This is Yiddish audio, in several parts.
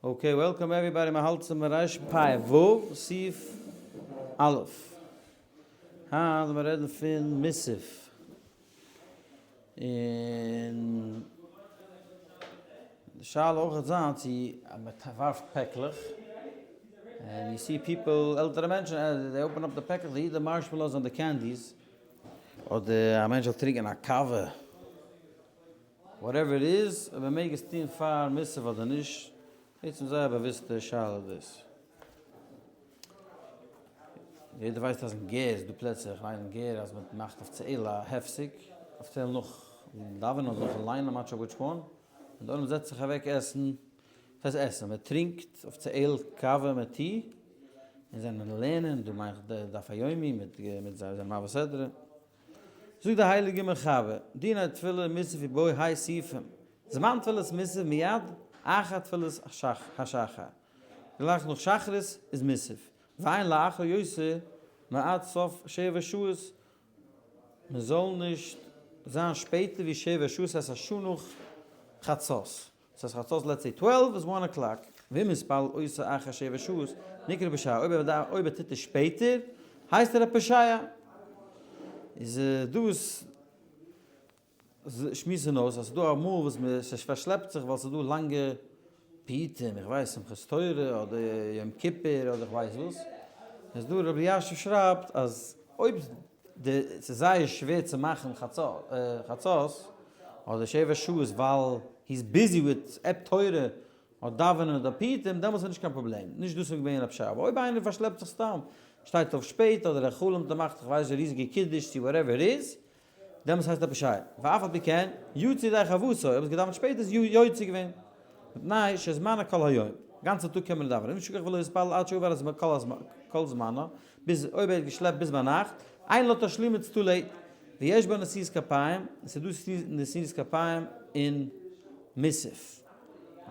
Okay, welcome everybody, מען האלט צום רש פ ו, סעיף א'. היינט וועלן מיר רעדן פון מוסף. און די שאלה אויך וועט זיין צו מען ווארפט פעקלעך, and you see people, עלטערע מענטשן, they open up די פעקלעך, they eat the marshmallows and the candies, אדער א מענטש זאל טרינקען א קאווע, whatever it is, אויב מען מעג עס טון פאר מוסף אדער נישט, בעצם זייער א באוויסטע שאלה דאס. יעדער ווייסט אז אין גער איז דא פלעצער, איך מיין אין גער אז מען מאכט אפיציעל א הפסק, אפיציעל נאך דאווענען אדער נאכן ליינען, I'm not sure which one, און די עולם זעצט זיך אוועק עסן, וואס הייסט עסן? מען טרינקט אפיציעל קאווע מיט טי, און זענען לערנען, דא מיין איך די דף היומי מיט מיט זיי זענען מעביר סדרה. זאגט די הייליגע מחבר, דיני תפילה מוסף ובו ה' סעיפים, זמן תפילת מוסף מיד אחר תפילת השחר, גלייך נאך שחרית איז מוסף, ואין לאחר יותר מעד סוף שבע שעות, מען זאל נישט זיין שפעטער ווי שבע שעות, ס'הייסט א שעה נאך חצות, ס'הייסט חצות let's say twelve איז one o'clock, ואם התפלל אותה אחר שבע שעות נקרא פושע, אויב אויב ער טוט עס שפעטער הייסט ער א פושע, איז דאס שמועסן אויס אז ס'דא אמאל וואס מען פארשלעפט זיך ווייל ס'דא לאנגע פיוטים, איך ווייס שמחת תורה אדער יום כיפור אדער איך ווייס וואס, איז דא רבי אלישיב שרייבט אז אויב די ס'איז זייער שווער צו מאכן חצות אדער שבע שעות ווייל he is busy with ע פ תורה אדער דאווענען אדער פיוטים דעמאלטס איז נישט קיין פראבלעם, נישט דאס איז געווען רב שי, אבער אויב איינער פארשלעפט זיך סתם, שטייט אויף שפעט אדער ער חלומ'ט ער מאכט איך ווייס נישט ריזיגע קידוש צו whatever it is, דעמאלטס הייסט ער פושע, ואף על פי כן, יצא ידי חובתו, אויב האסט געדאווענט שפעט איז יוצא געווען, מפני שזמנה כל היום, גאנצע טאג קען מען דאווענען, אם שכח ולא התפלל עד שעבר כל זמנה, ביז אויב ער האט געשלעפט ביז ביינאכט, אין לו תשלום it's too late, ויש בה נשיאת כפיים, עס איז דא נשיאת כפיים אין מוסף.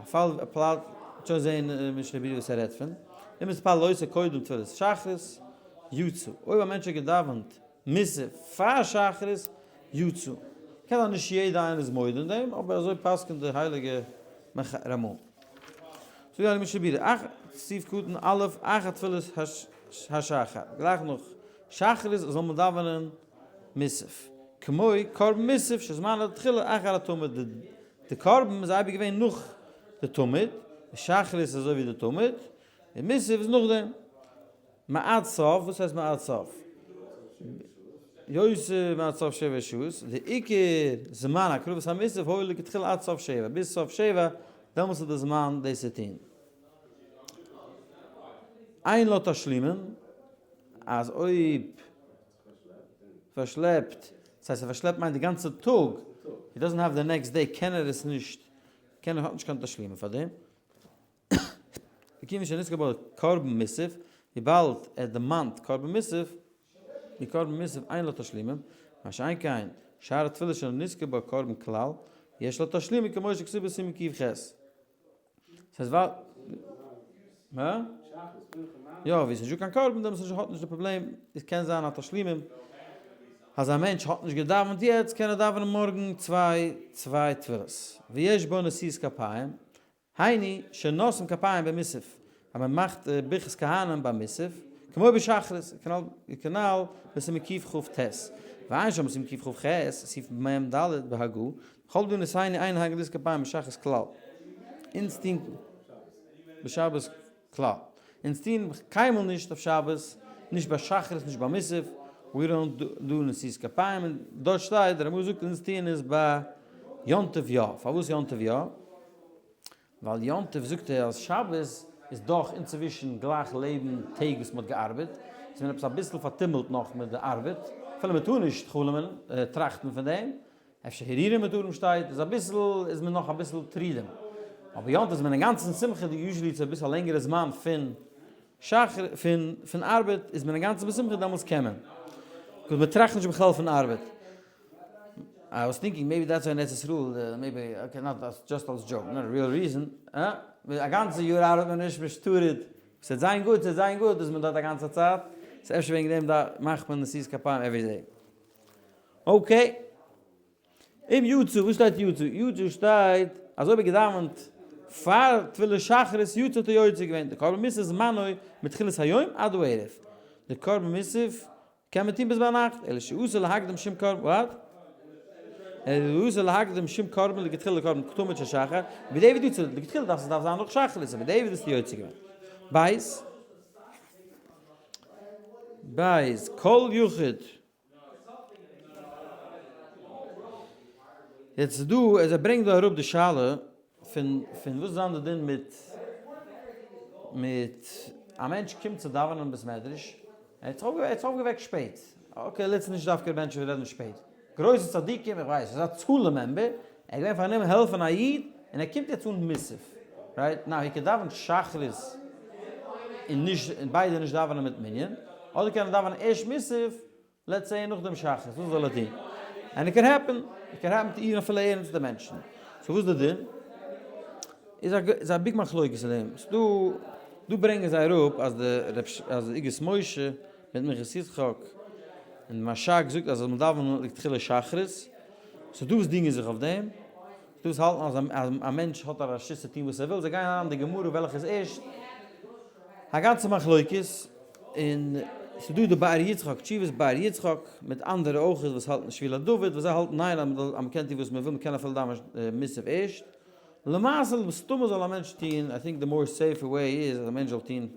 א פאל פלאט, שוין זעהן משנה ברורה וואס ער רעדט פון, אם התפלל אותה קודם תפילת שחרית, יצא, אויב א מענטש האט געדאווענט מוסף פאר שחרית יצא. קען זיין נישט יעדע איינער איז מודה אין דעם, אבער אזוי פסק'נט די הייליגע רמא. זאגט די הייליגע משנה ברורה, אח סעיף קטן א' אחר תפילת השחר, גלייך נאך שחרית זאל מען דאווענען מוסף, כמו קרבן מוסף שזמנו תחילה אחר התמיד, די קרבן איז אייביג געווען נאך די תמיד, שחרית איז אזוי ווי די תמיד, און מוסף איז נאכדעם. מעד סוף, וואס הייסט מעד סוף? יותר מעד סוף שבע שעות, די עיקר זמן הקרבת המוסף היה לכתחילה עד סוף שבע, ביז סוף שבע, דעמאלטס איז די זמן דאס צו טון. אין לו תשלומין, אז אויב פארשלעפט, דאס הייסט ער פארשלעפט מיינט די גאנצע טאג, he doesn't have the next day, קען ער עס נישט, קען ער האט נישט קיין תשלומין פאר דעם. וכיוון שנזכר בו קרבן מוסף, וויבאלד ער דערמאנט קרבן מוסף, די קרבן מוסף אין לו תשלומים, מה שאין כן שאר התפילה שלא נזכר בו קרבן כלל, יש לו תשלומים כמו שכתוב בסימן ק"ח. ס'הייסט ווייל. הא? יא, ווי ס'נישט דא קיין קרבן דעמאלטס איז האט נישט די פראבלעם, עס קען זיין א תשלומים אז א מענטש האט נישט געדאווענט יעצט קען ער דאווענען מארגן צוויי צוויי תפילות, ויש בו נשיאת כפיים, היינו שנושאים כפיים במוסף, אז מען מאכט ברכת כהנים ביי מוסף, כמו בשחרית, כנל בסימן קכ"ט, ועיין שם בסימן קכ"ח, סעיף מ"ד בהגה, כל בעוונותינו אין נוהגין לישא כפיים בשחרית כלל, אונז טוהן בשבת כלל, אונז טוהן קיינמאל נישט אויף שבת, נישט ביי שחרית נישט ביי מוסף, we don't do נשיאת כפיים, און דארט שטייט, דער רמ"א זאגט אונז טוהן עס ביי יום טוב יא, פארוואס יום טוב יא? ווייל יום טוב זאגט ער אז שבת איז דאך אינצווישן גלייך לעבן טעג וואס מ'האט געארבעט, איז מען עפעס אביסל פארטומלט נאך מיט די ארבעט, אפילו מ'טאר נישט חלומ'ען, טראכטן פון דעם, אפשר הרהורים מותרים שטייט, איז אביסל איז מען נאך אביסל טרידים. אבער יום טוב איז מען אינגאנצן שמחה'דיג, usually איז אביסל א לענגערע זמן פון שחר פון פון ארבעט איז מען אינגאנצן בשמחה דעמאלטס קען מען. because מ'טראכט נישט בכלל פון ארבעט. I was thinking maybe that's why אין ארץ ישראל maybe okay not just אלס joke not real reason אה א גאנצע יאר ארבעט מען נישט מען שטורעט ס'וועט זיין גוט ס'וועט זיין גוט איז מען דארט א גאנצע צייט סאו אפשר וועגן דעם מאכט מען נשיאת כפיים every day okay. אם יצא וואס שטייט יצא? יצא שטייט אז אויב ער געדאווענט. פאר תפילת שחרית יצא האט ער יוצא געווען, די קרבן מוסף זמנו מתחילת היום עד הערב, די קרבן מוסף קען מען טון ביז ביינאכט, אלא שאסור להקדים שום קרבן, what? אלא שאסור להקדים שום קרבן לכתחילה לקרבן תמיד של שחר, בדיעבד יצא, לכתחילה דארף עס דארף זיין נאך שחרית, אבער בדיעבד איז יוצא געווען. בית. בית, כל יחיד. יעצט איז דא, אז ער ברענגט דא אראפ די שאלה פון פון וואס זיין די דין מיט מיט א מענטש קומט צו דאווענען אין בית מדרש, ער האט זיך אויפגעוועקט שפעט, okay let's נישט דווקא מענטשן וואס רעדן שפעט, גרויסע צדיקים, איך ווייס, ער איז א הצלה member, ער איז געווען פארנומען העלפן א איד, און ער קומט יעצט אן מוסף, right? Now he קען דאווענען שחרית און נישט, און ביידע נישט דאווענען מיט מנין, אדער קען ער דאווענען ערשט מוסף, let's say נאכדעם שחרית, וואס זאל ער טון? And it can happen, it can happen to even אפילו ערנסטע מענטשן. So וואס איז די דין? איז א איז א big מחלוקת אין דעם. ס'דא, דא ברענגען זיי אראפ אז די רב ש אז די אגרות משה מיט מנחת יצחק און מהרש"ג זאגט אז זאל מען דאווענען לכתחילה שחרית. ס'דא וואס דינגען זיך אויף דעם. ס'דא וואס האלטן אז א מענטש האט א רשות צו טון וואס ער וויל, זיי גייען אריין אין די גמרא וועלכע איז ערשט. א גאנצע מחלוקת, און ס'איז דא די באר יצחק, תשובות באר יצחק, מיט אנדערע אויך וואס האלטן שביל לדוד, וואס זיי האלטן ניין אז מ'קען טון וואס מ'וויל, מ'קען אפילו דאווענען מוסף ערשט. למעשה מסתמא זאל א מענטש טון, I think the more safer way איז אז א מענטש זאל טון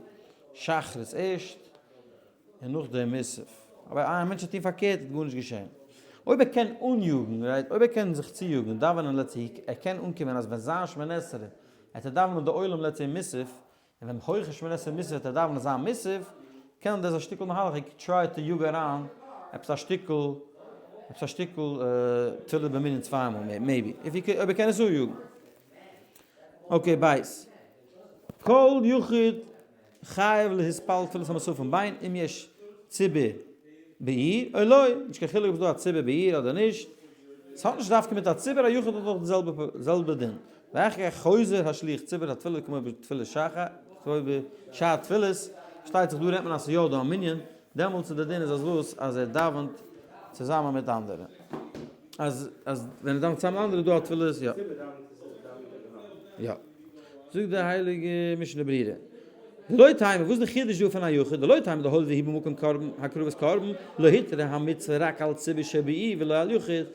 שחרית ערשט, און נאכדעם מוסף. אבער א מענטש זאל טון פארקערט וועט גארנישט געשען. אויב ער קען אניאגן, right, אויב ער קען זיך צויאגן, דאווענען let's say, ער קען אנקומען אז ווען זיין שמונה עשרה וועט ער דאווענען די עולם let's say מוסף, און ווען הויכע שמונה עשרה מוסף וועט ער דאווענען זיין מוסף, קען דאס א שטיקל מהלך, איך try to יאג אריין עפעס א שטיקל, עפעס א שטיקל תפילה במנין צוויי מאל, maybe, if he אויב ער קען עס אניאגן. Okay, בית. כל יחיד חייב להתפלל תפילת המוספים בין אם יש ציבור בעיר או לא, נישט קיין חילוק אויב ס'איז דא א ציבור בעיר אדער נישט, ס'האט נישט דווקא מיט א ציבור, א יחיד האט אויך די זעלבע זעלבע דין, ואחר כך חוזר השליח ציבור התפילה כמו בתפילת שחר, כמו בשאר תפילות, פארשטייט זיך דא רעדט מען אז ס'איז יא דא א מנין, דעמאלטס איז די דין איז אז וואס? אז ער דאווענט צוזאמען מיט אנדערע. אז אז ווען ער דאווענט צוזאמען מיט אנדערע איז דא א תפילות יא. יא. זאגט די הייליגע משנה ברורה. דלא טעמא, וואס איז די חידוש דא פון א יחיד? דלא טעמא דהואיל והוא במקום קרבן הקרבת קרבן, לא הותרה המצוה רק על ציבור שבעיר ולא על יחיד.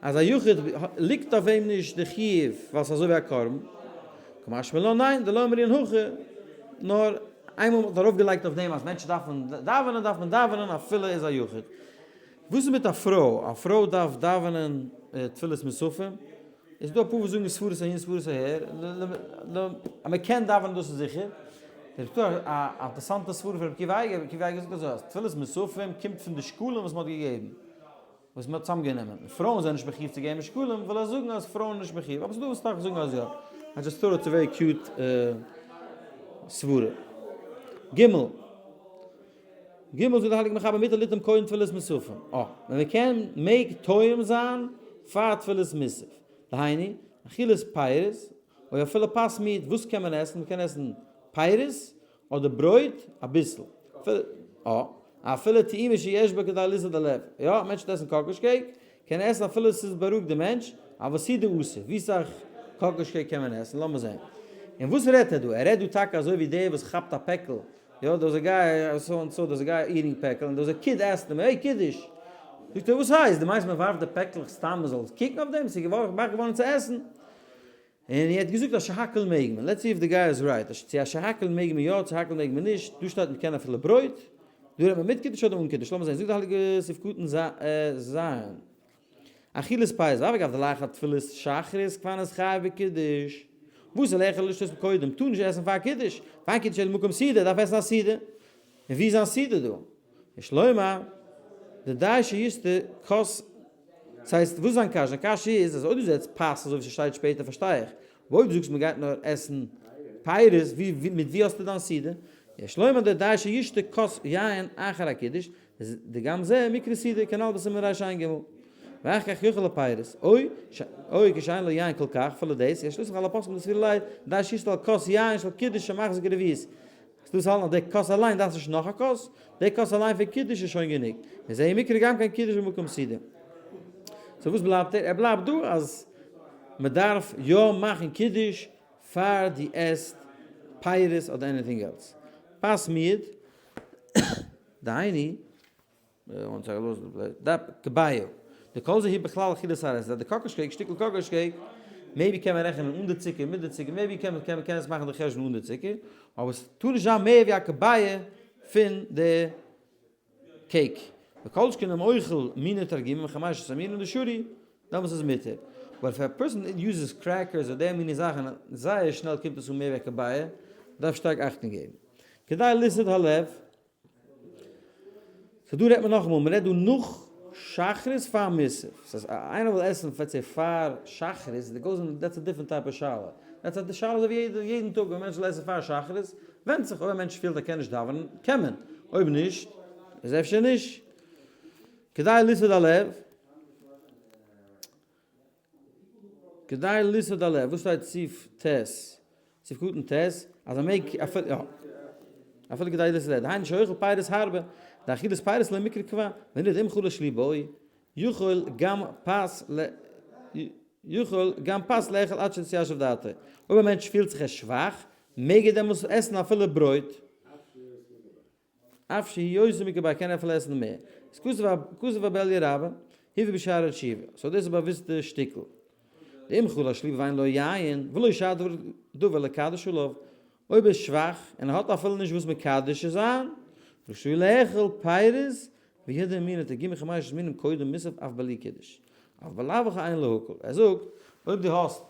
אז א יחיד ליגט אויף אים נישט די חיוב ווייל ס'איז אזוי ווי א קרבן. קא משמע לן ניין, דלא אמרינן הכי, נאר איינמאל מ'האט ארויפגעלייגט אויף דעם אז מענטשן דארפן דאווענען דארף מען דאווענען אפילו איז א יחיד. וואס איז מיט א פרוי? א פרוי דארף דאווענען תפילת מוספים? איז דא אפאר וואס זאגן סברות אהין סברות אהער, אז מען קען דאווענען דאס איז זיכער. איז דא א אינטערסאנטע סברא פון רבי עקיבא אייגער, רבי עקיבא אייגער זאגט אזוי אז תפילת מוספים קומט פון די שקלים וואס מען האט געגעבן, וואס מען האט צוזאמגענומען, און פרויען זענען נישט מחיוב צו געבן שקלים, וויל ער זאגן אז פרויען נישט מחיוב, אבער ס'איז דא וואס טאקע זאגן אז יא. I just thought it's a very cute סברה. ג. ג זאגט די הייליגע מחבר מותר לטעום קודם תפילת מוספים, אה, ווען מען קען מעג טועם זיין פאר תפילת מוסף, דהיינו, אכילת פירות, או אפילו פת מיעוט, וואס קען מען עסן? מען קען עסן פירות אדער ברויט אביסל, אה, אפילו טעימה שיש בה כדי לסעוד הלב, יא, א מענטש וועט עסן קאקאש cake, קען עסן אפילו עס איז בארואיגט די מענטש, אבל סעודה אסור, ווי סאך קאקאש cake קען מען עסן? לאמיר זען. און וואס רעדט ער דא? ער רעדט דא טאקע אזוי ווי דער וואס כאפט א פעקל יא, דא איז א guy, so and so, דא איז א guy eating פעקל, און דא איז א kid asked אים, hey קידוש! זאגט ער, וואס הייסט? דו מיינסט מען ווארפט די פעקלעך סתם מען זאל קוקן אויף דעם? ס'איז געמאכט געווארן צו עסן. און ער האט געזאגט אז שהכל מעג מען. Let's see if the guy is right. צו א שהכל מעג מען יא, צו הכל מעג מען נישט. דא שטייט מען קען אפילו ברויט. דא רעדט מען מיט קידוש אדער אן קידוש. לאמיר זען. זאגט די הייליגע סעיף קטן ז. אכילת פירות, ואף אגב דלאחר תפילת שחרית כבר נתחייב בקידוש, ואסור לאכול ולשתות קודם, טאר נישט עסן פאר קידוש, ואין קידוש אלא במקום סעודה, דארף עסן א סעודה, און ווי איז זיין סעודה דא? יש לומר, דדי שישתה כוס, ס'הייסט, וואס איז זיין קשיא? זיין קשיא איז אז אויב דו זעצט פת אזוי ווי ס'שטייט שפעטער פארשטיי איך, אבער אויב דו זאגסט מ'גייט נאר עסן פירות, ווי מיט ווי האסטו דיין סעודה? יש לומר דדי שישתה כוס יין אחר הקידוש, דגם זה מיקרי סעודה כנ"ל בסימן רע"ג. ואחר כך יאכל הפירות, אוי אוי כשאין לו יין כל כך, אפילו דאס, יש לסמוך על הפוסקים דסבירא ליה, די שישתה על כוס יין של קידוש שמחזיק רביעית. דאס האלטן אז די כוס אליין דארפסט נישט נאך א כוס, די כוס אליין פון קידוש איז שוין גענוג. וזה מיקרי גם כן קידוש במקום סעודה. So וואס בלייבט ער? ער בלייבט דא אז מען דארף יא מאכן קידוש. פאר דו עסט פירות אדער anything else. פת מיעוט, דהיינו, כביעה, דכל זה היא בכלל אכילת ערש, אז די קאקאש cake, שטיקל קאקאש cake, maybe קען מען רעכענען אן די צוקער, מיט די צוקער, maybe קען מען קען עס מאכן די חשבון אן די צוקער, אבער עס טאר נישט זיין מער ווי א כביעה פון די cake. וכל שכן אם אוכל מיני תרגימים חמשת המינים דשרי, דעמאלטס איז מותר. but if a person uses crackers אדער די מיני זאכן, זייער שנעל קומט עס אן מער ווי א כביעה, מ'דארף שטארק אכטונג געבן. כדי לסעוד הלב. so דא רעדט מען נאכאמאל, מ'רעדט דא נאך שחרית פאר מוסף. ס'הייסט איינער וויל עסן פעצער פאר שחרית, that goes in, that's a different type of שאלה. that's א די שאלה אזוי ווי יעדן טאג ווען מענטש וויל עסן פאר שחרית, ווענדט זיך אויב א מענטש פילט ער קען נישט דאווענען, קען מען, אויב נישט, איז אפשר נישט. כדי לסעוד הלב. כדי לסעוד הלב, וואס שטייט סעיף ט', סעיף קטן ט', אז א מעג אפילו, יא, אפילו כדי לסעוד הלב, דהיינו שאוכל פירות הרבה, דאכילת פירות לא מיקרי קבע, ונראה דאם חלש ליבו, יכול גם פת ל יכול גם פת לאכול עד שתתיישב דעתו. אויב א מענטש פילט זיך ער שוואך, מעג ער דעמאלס עסן אפילו ברויט. אף שהוא יותר מכביעה קען ער אפילו עסן מער. איז כתב הבעליה רבה, הביא בשערי תשובה. so דאס איז א באוויסטע שטיקל. דאם חלש ליבו ואין לו יין, ולא שאר דבר לקדש עליו. אויב ער איז שוואך און ער האט אפילו נישט וואס מקדש צו זיין, רשאי לאכול פירות וידע מיני תרגימי חמשת מינים קודם מוסף אף בלי קידוש. אף בלאו הכי אין להקל. ער זאגט, אויב דו האסט,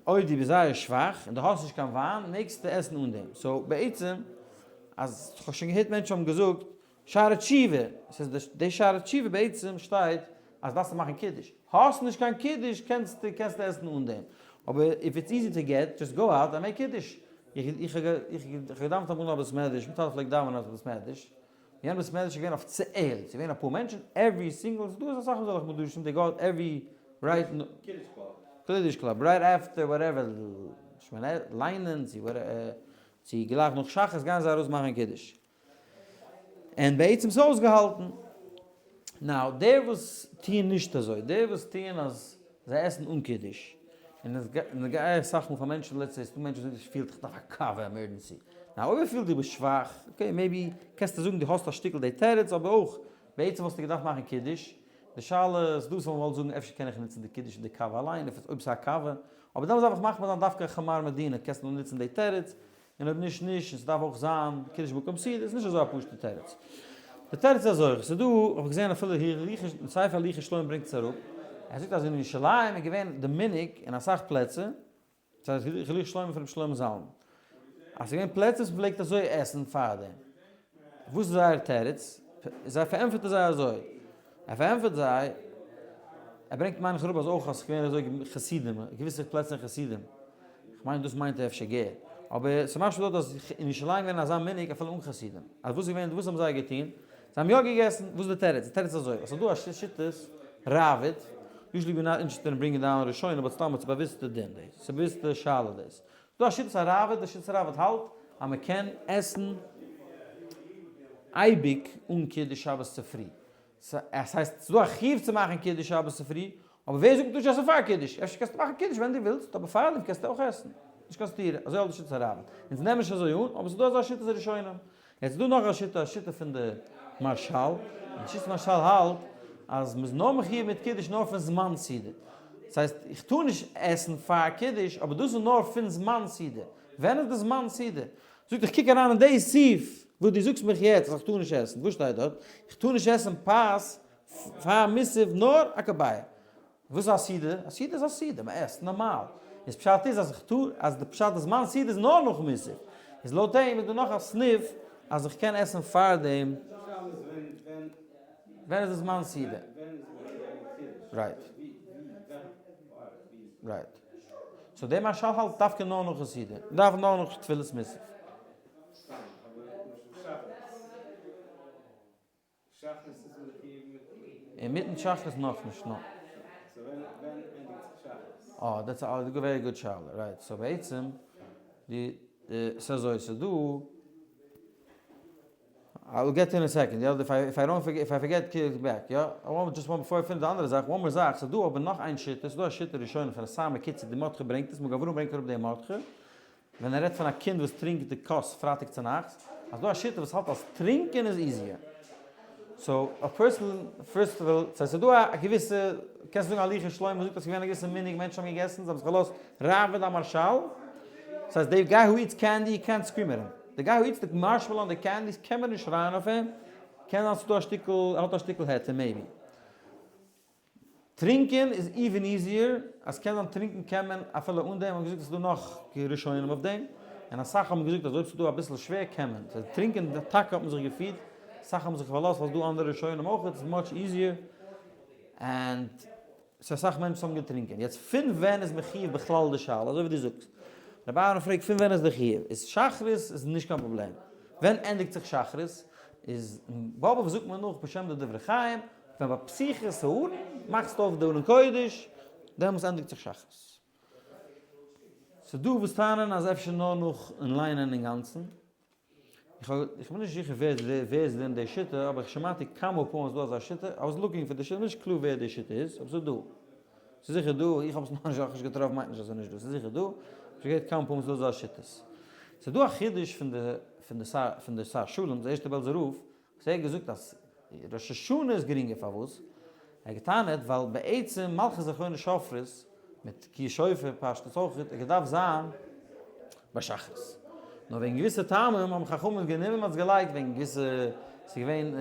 אויב דו ביסט זייער שוואך און דו האסט נישט קיין וויין, מעגסטו עסן אן דעם. so בעצם, אז כ'האב שוין געהערט מענטשן האבן געזאגט, שערי תשובה, ס'איז די שערי תשובה בעצם שטייט אז דארפסטו מאכן קידוש. האסט נישט קיין קידוש קענסטו קענסטו עסן אן דעם. אבער if it's easy to get, just go out and make קידוש. איך האב געדאווענט אמאל אין א בית מדרש, מיין טאטע פלעגט דאווענען אין א בית מדרש, יענע בית מדרש איז געווען אויף צעל, ס'איז געווען אפאר מענטשן, every single, ס'איז דא אסאך אזעלכע מדרשים, they got every right, קידוש club. קידוש club, right after whatever, ליינען צו whatever, צו גלייך נאך שחרית גייען זיי ארויס מאכן קידוש. און בעצם ס'איז אויסגעהאלטן. now, די וואס טוען נישט אזוי, די וואס טוען אז זיי עסן אן קידוש, און עס גייט אסאך מאל פאר מענטשן, let's say ס'דא מענטשן וואס זאגן איך פיל איך דארף א קאווע emergency, now אויב פילט דו ביסט שוואך, okay maybe קענסטו זאגן דו האסט א שטיקל די תירוץ, אבער אויך בעצם וואלסטו געדארפט מאכן קידוש, די שאלה איז דא וואס מ'וואלט זאגן אפשר קען איך נוצן די קידוש און די קאווע אליין, אויב ס'איז א קאווע, אבער דאן דארף איך מחמיר זיין דווקא חמר מדינה, קענסט נאר נוצן די תירוץ, און אויב נישט נישט, און ס'דארף אויך זיין קידוש במקום סעודה, איז נישט אזוי א פשוט'ע תירוץ. די תירוץ איז אזוי, ס'איז דא, האב איך געזען אפילו אין ספר הליכות שלמה ברענגט עס אראפ, ער זאגט אז אין ירושלים איז געווען די מנהג אין אסאך פלעצער, ס'הייסט הליכות שלמה פון רבי שלמה זלמן, אז ס'איז געווען פלעצער וואס מ'פלעגט אזוי עסן פארדעם. וואס איז זייער תירוץ? זיי פארענטפערט ער זיי אזוי, ער פארענטפערט זיי, ער ברענגט מיין איך אראפ אז אויך אז ס'איז געווען אזוי חסידים, געוויסע פלעצער חסידים, כ'מיין דאס מיינט ער אפשר גער, אבער ס'איז משמע דארט אז אין ירושלים געווען אזא מנהג אפילו אן חסידים, אז וואס איז געווען, וואס האבן זיי געטון? זיי האבן יא געגעסן, וואס איז די תירוץ? די תירוץ איז אזוי, אז ס'איז דא א שיטת ראב"ד, usually we're not interested in bringing down ראשונים, but סתם ס'איז באוויסטע דין דאס, ס'איז באוויסטע שאלה דאס, ס'דא א שיטת הראב"ד, די שיטת הראב"ד האלט אז מ'קען עסן אייביג אן קידוש שבת צופרי, ס'הייסט ס'דא א חיוב צו מאכן קידוש שבת צופרי, אבער ווער זאגט נישט עסן פאר קידוש? אפשר קענסטו מאכן קידוש ווען דו ווילסט, אבער פארדעם קענסטו אויך עסן. נישט קיין סתירה, אזוי האלט די שיטת הראב"ד. אונז נעמען נישט אזוי אן, אבער ס'דא אזא שיטת הראשונים. יעצט איז דא נאך א שיטה, א שיטה פון די מהרש"ל, און די שיטת מהרש"ל האלט אז מ'איז נאר מחיוב מיט קידוש נאר פון זמן סעודה. דאס הייסט, איך טאר נישט עסן פאר קידוש, אבער דאס איז נאר פון זמן סעודה. ווען איז די זמן סעודה? זאגט איך קוק אריין אין די סעיף וואס דו זאגסט מיך יעצט אז איך טאר נישט עסן, וואס שטייט דארט? איך טאר נישט עסן פת פאר מוסף נאר א כביעה. וואס איז א סעודה? א סעודה איז א סעודה, מען עסט נארמאל. איז פשט איז אז איך טאר, אז די פשט אז מיין סעודה איז נאר נאך מוסף. איז לויט דעם איז דא נאך א סניף אז איך קען עסן פאר דעם. ווען איז די זמן סעודה? right. right. so דער מהרש"ל האלט דווקא נאר נאכן סעודה. דארף נאר נאך תפילת מוסף. שחרית איז מען מחיוב מיט. אינמיטן שחרית נאכנישט נא. so ווען ווען ענדיגט זיך שחרית? אה that's a very good שאלה, right, so בעצם די די ס'איז אזוי ס'איז דא. I will get to in a second, יא, if I don't forget, if I forget kick back, יא, I want just one before I finish די אנדערע זאך, one more זאך, ס'איז דא אבער נאך איין שיטה, ס'איז דא א שיטה ראשונה פון א סר מקיצור, די מרדכי ברענגט עס, מגן אברהם ברענגט אראפ די מרדכי, ווען ער רעדט פון א קינד וואס טרינקט די כוס פרייטאג צונאכטס, אז דא א שיטה וואס האלט אז טרינקען איז easier. So a person first of all, ס'הייסט ס'איז דא א געוויסע, קענסט זאגן הליכות שלמה זאגט אז ס'איז געווען א געוויסע מנהג מענטשן האבן געגעסן, זיי האבן זיך געלאזט ראווען די מהרש"ל, ס'הייסט די guy who eats candy you can't scream at him, די guy who eats די marshmallow און די candies קען מען נישט שרייען אויף אים, קען זיין ס'איז דא א שטיקל, ער האט א שטיקל היתר maybe. טרינקען איז even easier, אז קען זיין טרינקען קען מען אפילו אן דעם, האבן געזאגט עס איז דא נאך ראשונים אויף דעם, און אסאך האבן געזאגט אז אויב ס'איז דא אביסל שווער קען מען, ס'הייסט טרינקען טאקע האט מען זיך געפירט, אסאך האבן זיך פארלאזט ווייל ס'איז דא אנדערע ראשונים אויך, איטס much easier, and ס'איז אסאך מענטשן האבן געטרינקען. יעצט פון ווען איז מחיוב בכלל די שאלה, אזוי ווי דו זאגסט. רבי אהרן פרעגט פון ווען איז די חיוב? איז שחרית איז נישט קיין פראבלעם. ווען ענדיגט זיך שחרית? איז אין באבוב זאגט מען נאך בשם די דברי חיים, ווען ביי פתיחת הארון מאכסטו אויף די ארון קודש, דעמאלס ענדיגט זיך שחרית. ס'דא וואס טענה'ן אז אפשר נאר נאכן ליינען אינגאנצן. איך איך בין נישט זיכער ווער ווער איז דען די שיטה, אבער איך שמעתי כמה פעמים אז דא אזא שיטה, I was looking for די שיטה, נישט קלאר ווער די שיטה איז, אבער ס'איז דא. ס'איז זיכער דא, איך האב עס נאכנישט געטראפן מיינט נישט אז ס'איז נישט דא, ס'איז זיכער דא, איך האב געהערט כמה פעמים ס'איז דא אזא שיטות. ס'איז דא א חידוש פון די פון די פון די שר שלום, די ערשטע בעלזער רב, וואס ער האט געזאגט אז ראש השנה איז גרינגער, פארוואס? ער האט געטענה'ט ווייל בעצם מלכות זכרונות שופרות מיט תקיעת שופר פשטות אויך האט געדארפט זיין ביי שחרית. נאר וועגן געוויסע טעמים האבן חכמים גענומען און עס געלייגט וועגן געוויסע ס'איז געווען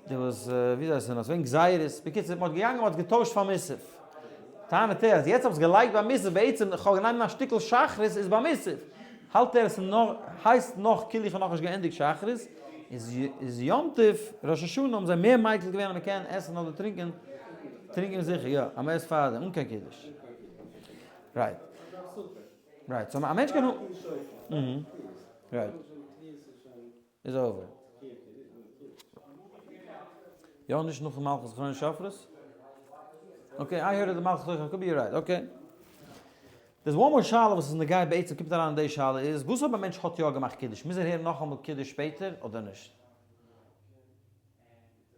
די וואס ווי זיי הייסן עס וועגן גזירות בקיצור מ'האט געגאנגען מ'האט געטוישט פאר מוסף. טענה'ט ער אז יעצט האב עס געלייגט ביי מוסף בעצם איך האב גענומען א שטיקל שחרית איז ביי מוסף. האלט ער עס נאך הייסט נאך כאילו איך האב נאכנישט געענדיגט שחרית איז איז יום טוב ראש השנה האבן זיי מער מיקל געווען אז מ'קען עסן אדער טרינקען טרינקען זיכער יא, אז מ'עסט פארדעם אן קיין קידוש. Right. Right, so א מענטש קען האבן. Right. איז over. יא נישט נאכן מלכות זכרונות שופרות? Okay, I heard די מלכות זכרונות, could be right, okay. There's one more שאלה וואס איז נוגע בעצם קומט אריין אין די שאלה איז, וואס אויב א מענטש האט יא געמאכט קידוש, מוז ער הערן נאכאמאל קידוש שפעטער אדער נישט?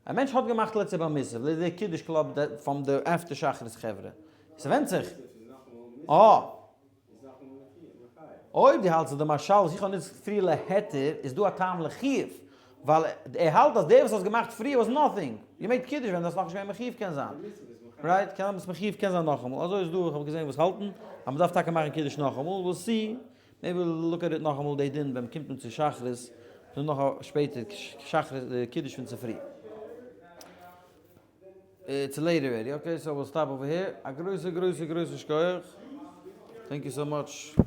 א מענטש האט געמאכט לעצטע בר מצוה, די די קידוש club פון די after שחרית חברה. ס'ווענדט זיך. אה. אויב דו האלטסט אז די משל וואס איך האב נוצט פריער להיתר איז דא א טעם לחיוב, ווייל ער האלט אז דער וואס האסט געמאכט פריער was nothing, you made קידוש ווען דו האסט נאכנישט געווען מחיוב קען זיין. Right? קען זיין ביסט מחיוב קען זיין נאכאמאל. אזוי איז דא איך האב געזען וואס האלטן אז מ'דארף טאקע מאכן קידוש נאכאמאל, we'll see. Maybe we'll look at it נאכאמאל די דין ווען מ'קומט אן צו שחרית, ס'איז נאך א שפעטער שחרית די קידוש פון צופרי. It's late already, okay, so we'll stop over here. א גרויסע גרויסע גרויסע שכוח. Thank you so much.